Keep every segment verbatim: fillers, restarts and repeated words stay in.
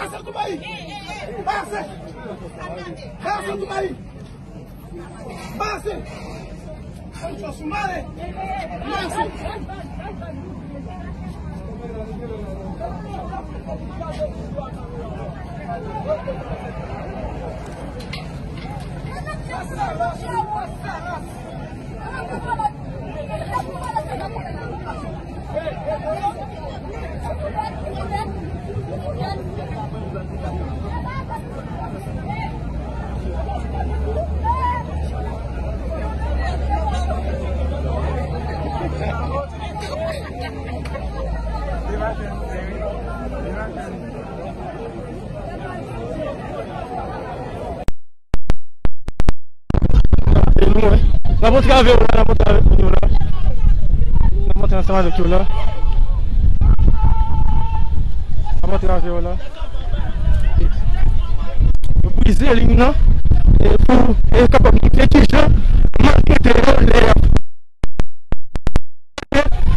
Pase tou bayi. Pase. Pase tou bayi. Pase. Ancho sou mare. Pase. N ap antre avè yo la, n ap antre avèk moun yo la. N ap antre ansanm avèk yo la. N ap antre avè yo la. Yo brize liy nan, e pou, e kapab montre kijan maltrete yo lè y ap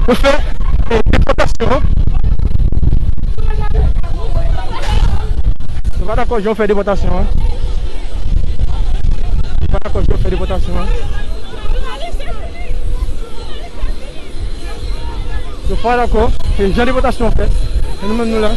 Yo fè, eh, depòtasyon an. Yo pa dakò jan yo fè depòtasyon an. Yo pa dakò jan yo fè depòtasyon an. Yo pa dakò, eh, jan depòtasyon an fèt. E nou menm nou la.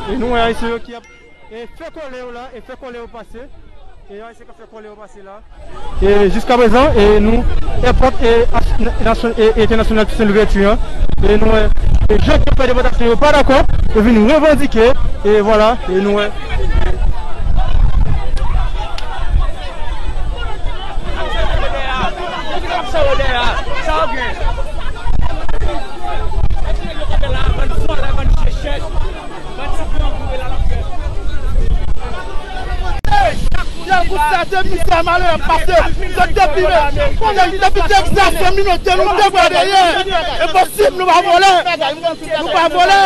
E nou wè ayisyen yo ki ap, e fè kòlè yo la, e fè kòlè yo pase. E ayisyen k ap fè kòlè yo pase la. E jiskaprezan, e nou, èpòt, e, as-, nasyon, e, entènasyonal Toussaint Louverture an. E nou, e, e jan ke yo fè depòtasyon yo pa dakò, yo vin revandike, e vwala, e nou, e. Yo, pou sa, depi sa malè ap pase, se depi, konnen depi Texas, san minòt, nou te bò dèyè. Enposib, nou pa vòlè. Nou pa vòlè.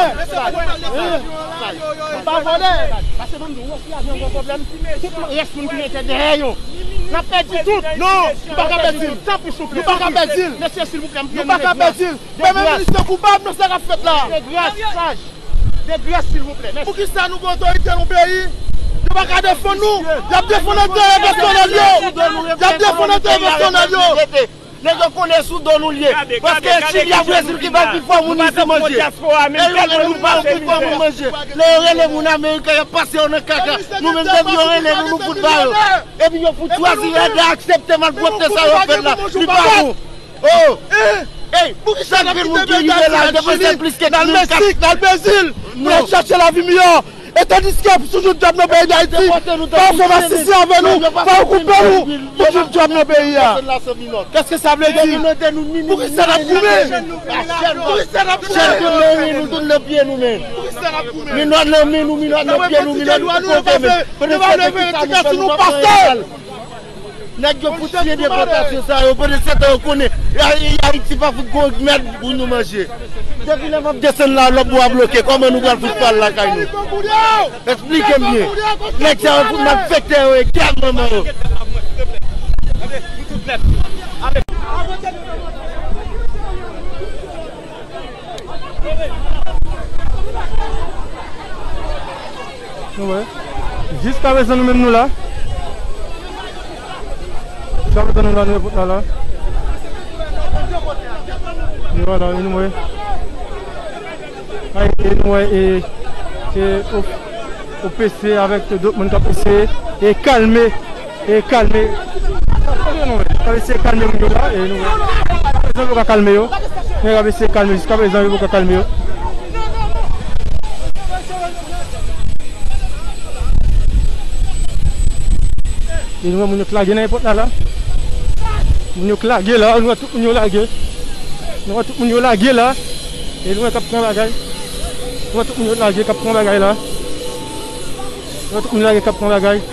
Nou pa vòlè. Pase ban nou, wè, si avyon gen pwoblèm, tout rès moun ki rete dèyè yo. N ap pèdi tout. Non, nou pa ka pèdi l. Tanpri, souple. Nou pa ka pèdi l. Mesye, silvouplè, m priye nou de gras. Nou pa ka pèdi l. Premye minis yo koupab nan sa k ap fèt la. De gras, saj. De gras, silvouplè. Mèsi. Poukisa nou gen otorite nan peyi? Yo pa ka defann nou. Y ap defann enterè pèsonèl yo. Y ap defann enterè pèsonèl yo. Nèg yo konnen sou do nou l ye. Paske Chili ak Brezil ki bay pi fò moun isi manje. E yo rele nou pa yo pi fò moun manje. Lè yo rele moun Ameriken, y ap pase yo nan kaka. Nou menm, depi yo rele nou, nou fout ba yo. Epi yo fout chwazi rèd la, aksepte malpwòpte sa yo ap fè la. Li pa bon. Oh! Ey, chak grenn moun ki rive la, depanse plis ke timoun kat. N al Meksik, n al Brezil, pou n al chèche lavi miyò. E tandiske pou sou tout djòb nan peyi Dayiti, pa yo fè masisi avè nou, pa yo koupe nou pou tout djòb nan peyi a. Kèske sa vle di? Poukisa n ap goumen? Poukisa n ap goumen? Chèn tout nan men nou, tout nan pye nou menm. Poukisa n ap goumen? Minòt nan men nou, minòt nan pye nou, minòt tout kote menm. Pandan se tan ki sa nou fè, nou pa fè anyen mal. Nèg yo fout siyen depòtasyon sa yo, pandan se tan yo konnen Ay-, Ayiti pa fout gon mèd pou nou manje. Depi lè m ap desann la, lòt bò a bloke, kòman nou pral fout pral lakay nou? Eksplike m byen. Nèg sa yo fout malfektè yo, e gad manman yo. Nou wè. Jiskaprezan nou menm nou la. Jiskaprezan nou la, nou nan pòt la la. E vwala, e nou wè. Ay, e nou wè, e, e, O P C avèk Dortmund k ap eseye e kalme, e kalme. K ap eseye kalme moun yo la, e nou wè. Jiskaprezan yo poko ka kalme yo. Men y ap eseye kalme, jiskaprezan yo poko ka kalme yo. E nou wè moun yo k lage nan pòt la la. Moun yo k lage la, nou wè tout moun yo lage. Nou wè tout moun yo lage la. E nou wè k ap pran bagay. Nou wè tout moun yo lage k ap pran bagay la. Nou wè tout moun lage k ap pran bagay.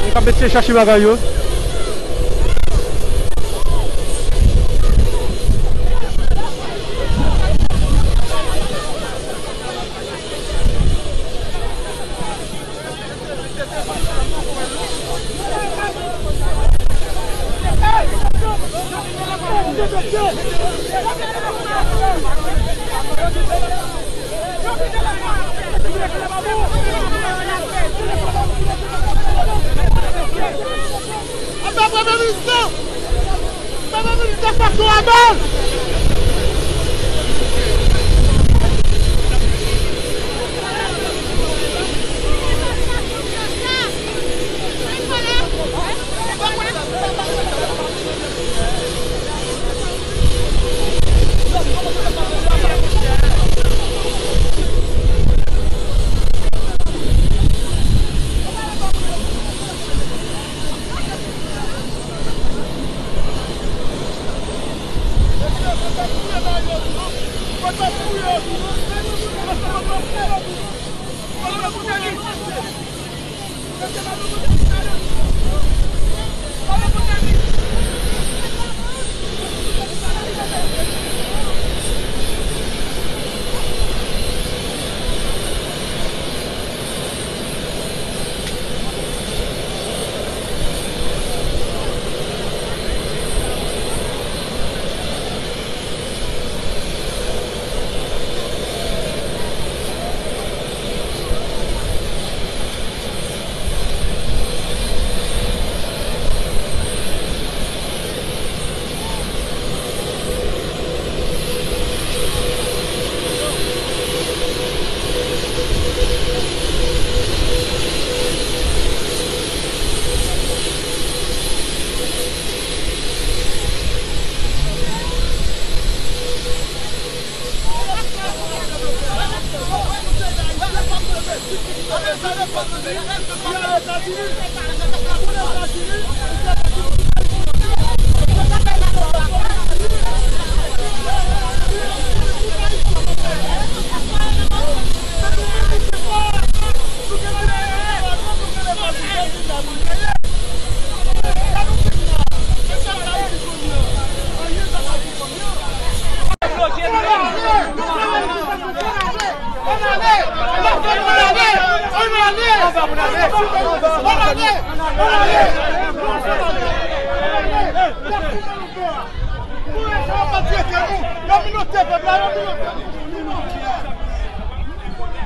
Yo k ap eseye chache bagay yo. Anba premye minis lan! Premye minis lan sòti anba l!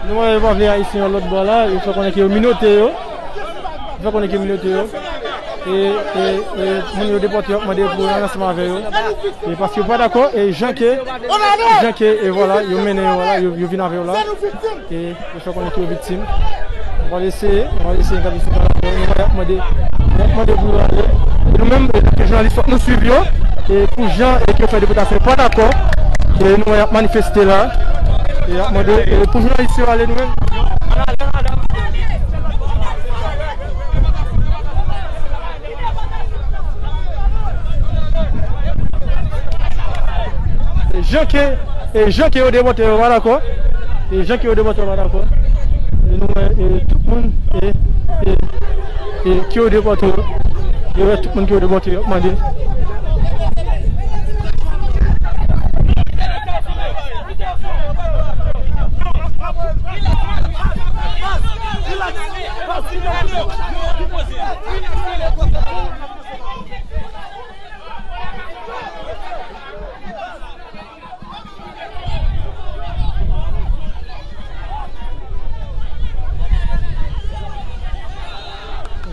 Nou wè yo pa vle Ayisyen yo lòt bò la, yo fè konnen ke yo minote yo. Yo fè konnen ke yo minote yo. E, e, e moun yo depòte yo ap mande pou yo ansanm avè yo. E paske yo pa dakò, e jan ke, jan ke, e vwala, yo mennen yo la, yo, yo vin avè yo la. E yo fè konnen ke yo viktim. Nou pral eseye, nou pral eseye gade si nou pral avè yo. Nou wè y ap mande, y ap mande pou yo ale. E nou menm, e, jounalis, fòk nou swiv yo. E pou jan, e, ke yo fè depòtasyon, yo pa dakò. E nou wè y ap manifeste la. E y ap mande, e, pou jounalis yo ale nou menm. E jan ke, e jan ke yo depòte yo pa dakò. E jan ke yo depòte yo pa dakò. E nou wè, e tout moun, e, e, e ke yo depòte yo. Yo wè tout moun ke yo depòte yo ap mande.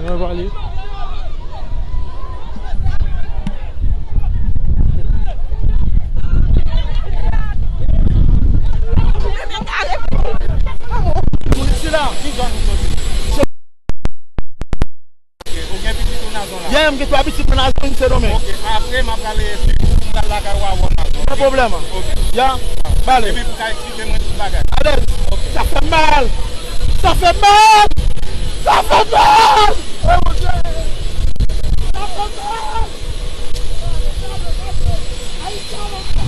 Mwen pale. Moun isi la, ki zòn ou soti? Ok, ou gen pitit ou Nazon la? Ya, m gen twa pitit mwen Nazon, Sendomeng. Ok, apre m ap prale swiv ou, m pral lakay ou avè w Nazon. Pa pwoblèm. Ok. Ya, pale. Epi pou ka eksplike mwen tout bagay. Alèz. Ok. Sa fè mal! Sa fè mal! Sa fè mal! Sa fè mal!